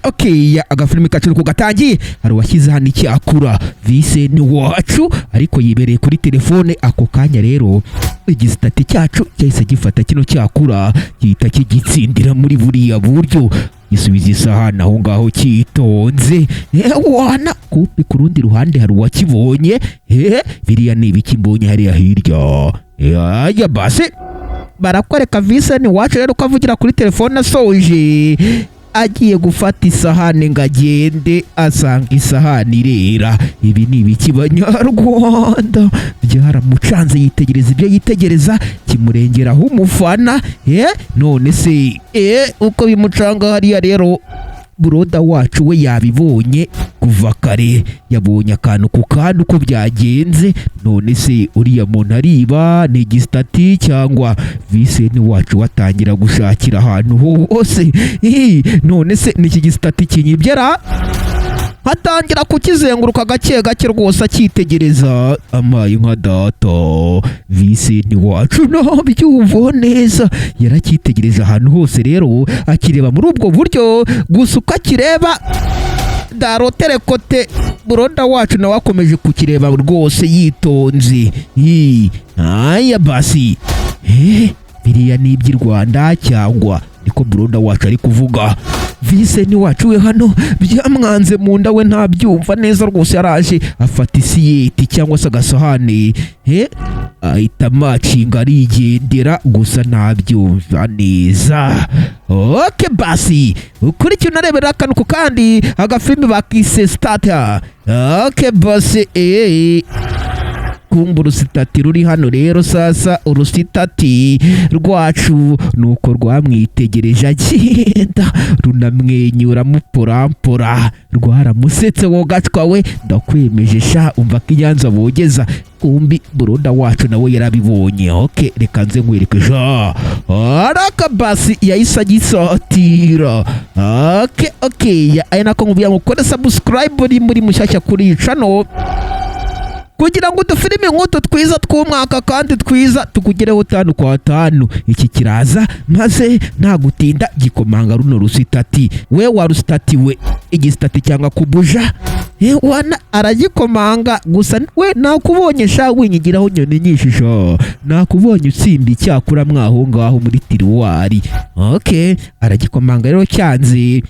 Okay, agafilimi kacu nuko gatangiye. Hari uwashyize hano icyakura Viseni wacu, ariko yibereye kuri telefone. Ako kanya rero igisitati cyacu cyahise gifata kino cyakura, gihita kigitsindira muri buriya buryo, gisubiza isahani aho ngaho cyitonze. Wana kumbi ku rundi ruhande hari uwakibonye. Biriya ni ibiki mbonye hariya hirya? Aya basi barakwereka Viseni wacu rero ko avugira kuri telefone, asoje agiye gufata isahani ngo agende, asanga isahani irera. Ibi ni ibiki, Banyarwanda? Byaramucanze, yitegereza ibyo yitegereza, kimurengeraho umufana. None se uko bimucanga hariya rero, brother wacu we yabibonye kuva kare, yabonye akantu ku kandi uko byagenze. None se uriya muntu ariba ni igisitati cyangwa? Viseni wacu watangira gushakira ahantu hose. Ih, none se ni iki gisitati kinyibyera? Atangira kukizenguruka gake gake rwose, akitegereza. Amaye nka data, Viseni wacu ntabyumva neza. Yaracyitegereje ahantu hose rero, akireba muri ubwo buryo gusa. Uko akireba darotere kote, brother wacu nawe akomeje kukireba rwose yitonze. Hi, aya basi, biriya ni iby'i Rwanda cyangwa? Niko brother wacu ari kuvuga. Viseni wacu we hano byamwanze mu nda, we ntabyumva neza rwose. Yaraje afata isiyeti cyangwa se agasahani, ahita amacinga arigendera, gusa ntabyumva neza. Okay basi, ukurikiye unarebera akantu ku kandi agafilimi bakise Starter. Okay basi, kumva urusitati ruri hano rero. Sasa urusitati rwacu nuko rwamwitegereje agenda, runamwenyura muporampora, rwaramusetse. Wo gacwa we, ndakwemeje sha, umva ko inyanza bogeza. Kumbi brother wacu nawe yarabibonye. Okay, reka nze nkwereke sha. Araka basi yahise agisatira. Okay, aya nako nkubwira ngo ukore subscribe uri muri mushyashya kuri iyi channel, kugira ngo udufilimi nk'utu twiza tw'umwaka kandi twiza tukugereho tanu kwa tanu. Iki kiraza maze nta gutinda gikomanga runo rusitati. We wa rusitati we, igisitati cyangwa kubuja. Wana aragikomanga gusa. We nakubonye sha, winyigiraho nyoni nyinshi sha, nakubonye utsimba icyakura mwaho ngaho muri tiroir. Okay, aragikomanga rero, cyanze.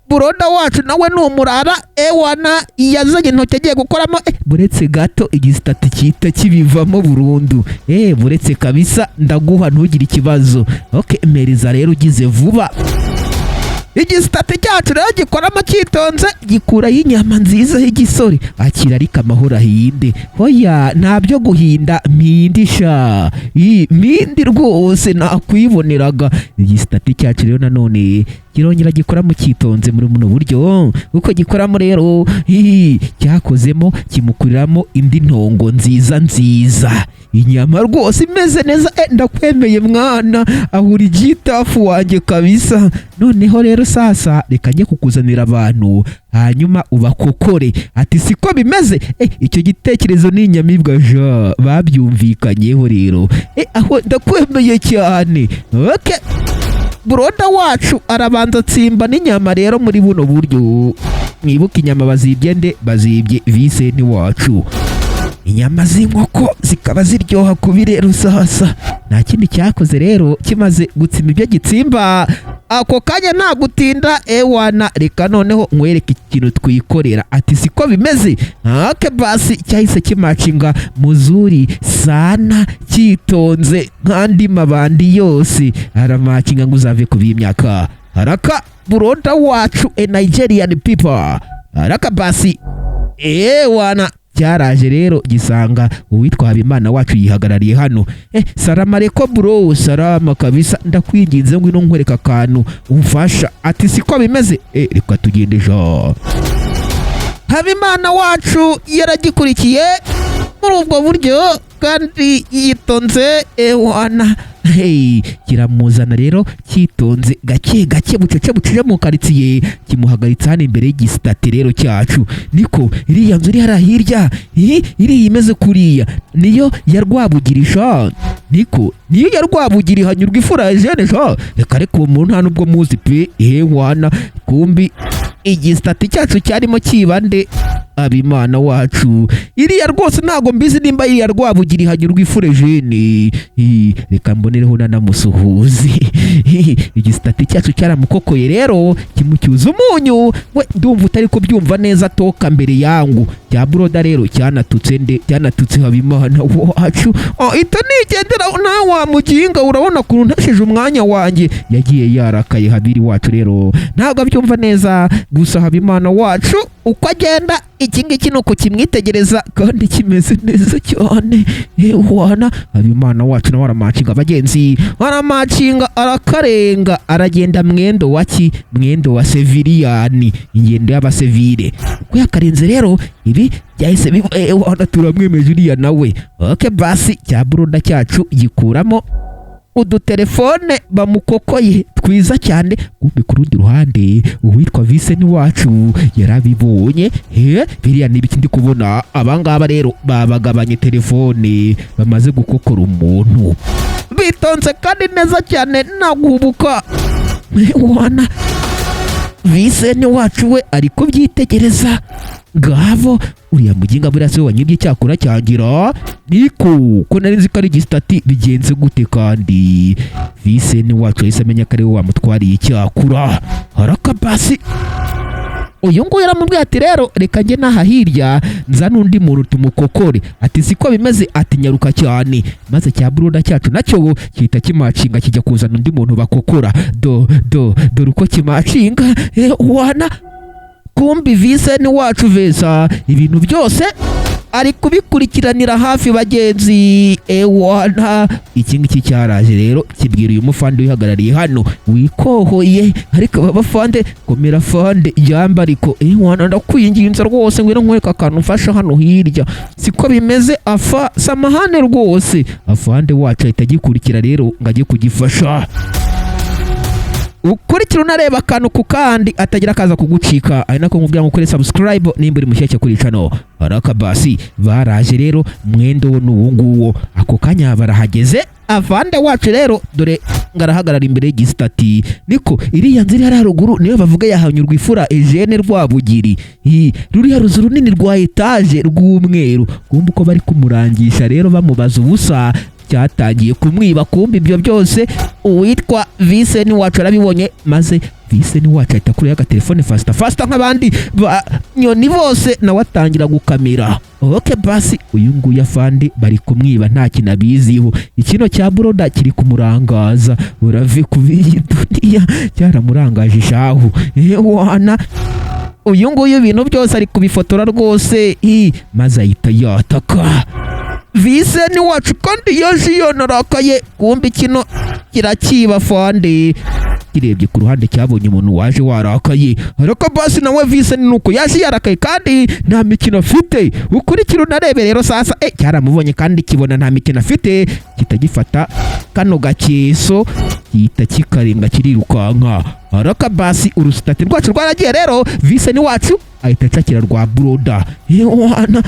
Brother wacu nawe ni umurara. Ewana yazanye intoki agiye gukoramo, buretse gato, igisitati cyita kibivamo burundu. Buretse kabisa, ndaguha, ntugire ikibazo. Okay, mpereza rero ugize vuba. Igisitati cyacu rero gikoramo cyitonze, gikuraho inyama nziza y'igisore. Akira ariko amahoro ahinde. Hoya, nta byo guhinda, mpindisha mpindi rwose, nakwiboneraga. Igisitati cyacu rero nanone kirongera gikoramo cyitonze muri buno buryo. Uko gikoramo rero, cyakozemo kimukuriramo indi ntongo nziza nziza, inyama rwose imeze neza. Ndakwemeye mwana, ahura igitafu wanjye kabisa. Noneho rero sasa reka njye kukuzanira abantu, hanyuma ubakokore. Ati siko bimeze? Icyo gitekerezo ni inyamibwa ja, babyumvikanyeho rero. Aho ndakwemeye cyane. Okay, brother wacu arabanza atsimba n'inyama rero muri buno buryo. Mwibuke inyama bazibye nde? Bazibye Viseni wacu. Inyama z'inkoko zikaba ziryoha kubi. Rero sasa nta kindi cyakoze rero, kimaze gutsima ibyo gitsimba ako kanya, nta gutinda. Ewana, reka noneho nkwereke ikintu twikorera. Ati siko bimeze? Okay basi, cyahise kimacinga muzuri sana, cyitonze nk'andi mabandi yose, aramacinga ngo uzave ku b'imyaka. Haraka brother wacu, a Nigerian people. Haraka basi, ewana cyaraje rero gisanga uwitwa Habimana wacu yihagarariye hano. Salama reko bro, salama kabisa, ndakwinginze ngwino nkwereka akantu umfasha. Ati siko bimeze? Reka tugende ja. Habimana wacu yaragikurikiye muri ubwo buryo kandi yitonze. Ewana Hey, kiramuzana rero cyitonze, gake gake, bucece bucece mu karitsiye, kimuhagaritse hano imbere y'igisitati rero cyacu. Niko iriya nzu iri hariya hirya, iriya imeze kuriya, niyo ya Rwabugiri sha? Niko niyo ya Rwabugiri hanyurwa ifura jene sha? Reka reka, uwo muntu nta nubwo muzi pe. Ehe wana, kumbi igisitati cyacu cyarimo kibande Abimana wacu. Iriya rwose ntabwo mbizi nimba iriya Rwabugiri hanyurwa ifure jene. Reka mbonereho nanamusuhuze. Igisitati cyacu cyaramukokoye rero, kimucyuza umunyu we. Ndumva utari kubyumva neza, toka mbere yangu. Cya buroda rero cyanatutse nde? Cyanatutse Habimana wacu. Oh, ita nigendera nawe wa muginga, urabona ukuntu ntashije umwanya wanjye. Yagiye yarakaye. Habiri wacu rero ntabwo abyumva neza. Gusa Habimana wacu uko agenda, iki ngiki ni uko kimwitegereza kandi kimeze neza cyane. Wana, Habimana wacu nawe aramacinga, bagenzi, aramacinga, arakarenga, aragenda mwendo wa ki? Mwendo wa seviriyani, ingendo y'abasevire. Uko yakarenze rero, ibi byahise biba wana, turamwemeje uriya nawe. Okay, basi cya buruda cyacu gikuramo udutelefone bamukokoye twiza cyane. Kumbe ku rundi ruhande uwitwa Viseni wacu yarabibonye. He, biriya ni ibiki ndi kubona? Abangaba rero babagabanye telefone bamaze gukokora umuntu bitonze kandi neza cyane, naguhubuka. Wana, Viseni wacu we ari kubyitegereza. Ngabo uriya muginga, buriya se wanyibye icyakora cyangira? Niko ko nari nzi ko ari igisitati, bigenze gute? Kandi Viseni wacu yahise amenya ko ari we wamutwariye icyakura. Harakabasi, uyu nguyu aramubwira ati: "Rero reka njye n'aha hirya nzane undi muntu tumukokore." Ati: "Siko bimeze?" Ati: "Nyaruka cyane." Maze cya buruda cyacu nacyo gihita kimacinga, kijya kuzana undi muntu bakokora. Do do, dore uko kimacinga. Wana, kumbi Viseni wacu vesa ibintu byose ari kubikurikiranira hafi, bagenzi. Ewana, iki ngiki cyaraje rero kibwira uyu mufande wihagarariye hano wikohoye. Ariko aba bafande, komera fande, yamba ariko ewana, ndakwinginze rwose, ngwino nkwereka akantu mfasha hano hirya. Siko bimeze afa? Samahane rwose. Afande wacu ahita agikurikira rero ngo ajye kugifasha. Ukurikira unareba akantu ku kandi, atagira akaza kugucika. Ari nako nkubwira ngo ukore subscribe nimba uri mushyashya kuri channel. Arakabasi, baraje rero, mwendo wo n'uwo nguwo. Ako kanya barahageze. Afande wacu rero dore ngarahagarara imbere y'igisitati. Niko iriya nzira iri haruguru niyo bavuga yahanyurwa ifura Eugene Rwabugiri? Hi, ruriya ruzu runini rwa etaje rw'umweru. Kumva uko bari kumurangisha rero, bamubaza ubusa, cyatangiye kumwiba. Kumva ibyo byose uwitwa Viseni wacu arabibonye. Maze Viseni wacu ahita akuraho agatelefone faster faster nk'abandi ba nyoni bose, nawe atangira gukamira. Okay, basi uyu nguyu afande bari kumwiba nta kintu abiziho. Ikino cya buroda kiri kumurangaza, urave kubiyi duniya, cyaramurangaje shahu. Wana, uyu nguyu ibintu byose ari kubifotora rwose. Maze ahita yataka Viseni wacu kandi yaje yanarakaye. Kumbe kino kirakiba fande, kirebye ku ruhande cyabonye umuntu waje warakaye. Ariko basi nawe Viseni nuko yaje yarakaye kandi nta mikino afite. Ukurikira unarebe rero sasa. Cyaramubonye kandi kibona nta mikino afite, kitagifata kano gakeso, gihita kikarenga, kirirukanka. Araka basi, urusitati rwacu rwaragiye rero. Viseni wacu ahita acakira rwa buroda. Wana,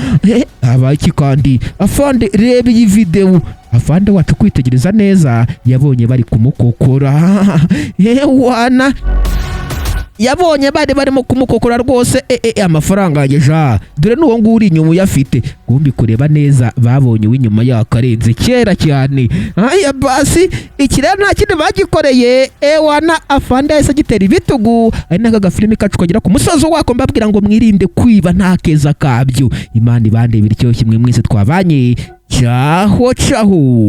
habaye iki kandi? Afande, reba iyi videwo. Afande wacu kwitegereza neza, yabonye bari kumukokora. Wana, yabonye bari barimo kumukokora rwose. Amafaranga yanjye ja, dore n'uwo nguwo uri inyuma uyafite. Kumbi kureba neza, babonye uw'inyuma yakarenze kera cyane. Aya basi, iki rero nta kindi bagikoreye. Ewana, afande yahise agitera ibitugu. Ari naka gafilimi kacu kagera ku musozo wako, mbabwira ngo mwirinde kwiba, nta keza kabyo. Imana ibandebera icyo kimwe mwese twabanye. Cyaho cyaho.